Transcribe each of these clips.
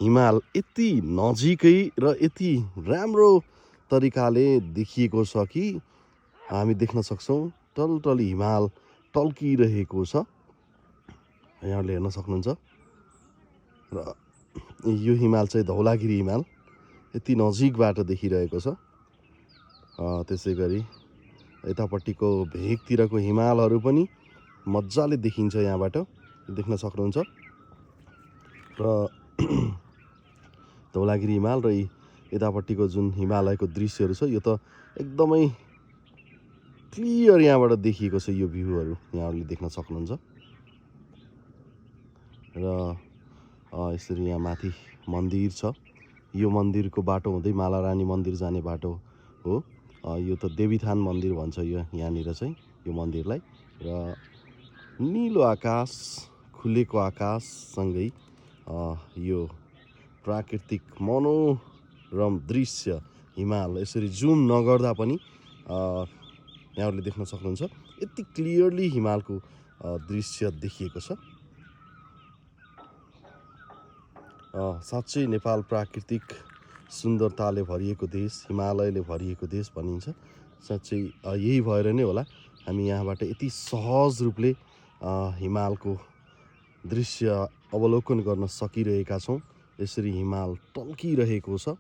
हिमाल यति नजिकै र यति राम्रो तरिकाले देखिएको छ कि हामी देख्न सक्छौँ टलटली हिमाल टल्किरहेको छ। यहाँले हेर्न सक्नुहुन्छ र यो हिमाल चाहिँ धौलागिरी हिमाल यति नजिकबाट देखिरहेको छ। त्यसै गरी यतापट्टिको भेगतिरको हिमालहरू पनि मजाले देखिन्छ, यहाँबाट देख्न सक्नुहुन्छ। र धौलागिरी हिमाल र यतापट्टिको जुन हिमालयको दृश्यहरू छ यो त एकदमै क्लियर यहाँबाट देखिएको छ। यो भ्यूहरू यहाँहरूले देख्न सक्नुहुन्छ। र यसरी यहाँ माथि मन्दिर छ। यो मन्दिरको बाटो हुँदै मालारानी मन्दिर जाने बाटो हो। यो त देवीथान मन्दिर भन्छ यहाँनिर चाहिँ यो मन्दिरलाई। र निलो आकाश, खुलेको आकाशसँगै यो प्राकृतिक मनोरम दृश्य हिमाल यसरी जुम नगर्दा पनि यहाँहरूले देख्न सक्नुहुन्छ यति क्लियरली हिमालको दृश्य देखिएको छ। साँच्चै नेपाल प्राकृतिक सुन्दरताले भरिएको देश, हिमालयले भरिएको देश भनिन्छ। साँच्चै यही भएर नै होला हामी यहाँबाट यति सहज रूपले हिमालको दृश्य अवलोकन गर्न सकिरहेका छौँ। यसरी हिमाल टल्किरहेको छ,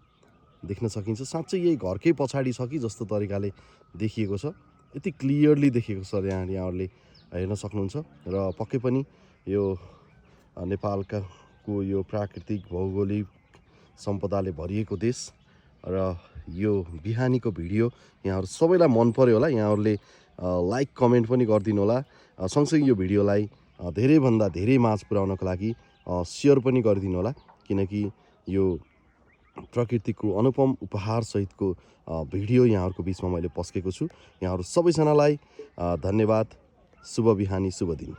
देख्न सकिन्छ। साँच्चै यही घरकै पछाडि छ कि जस्तो तरिकाले देखिएको छ, यति क्लियरली देखिएको छ। यहाँहरूले हेर्न सक्नुहुन्छ। र पक्कै पनि यो नेपालको यो प्राकृतिक भौगोलिक सम्पदाले भरिएको देश। र यो बिहानीको भिडियो यहाँहरू सबैलाई मन पर्यो होला। यहाँहरूले लाइक कमेन्ट पनि गरिदिनु होला। सँगसँगै यो भिडियोलाई धेरैभन्दा धेरै माझ पुर्याउनको लागि सेयर पनि गरिदिनु होला, किनकि यो प्रकृतिको अनुपम उपहार सहितको भिडियो यहाँहरूको बिचमा मैले पस्केको छु। यहाँहरू सबैजनालाई धन्यवाद। शुभ बिहानी, शुभ दिन।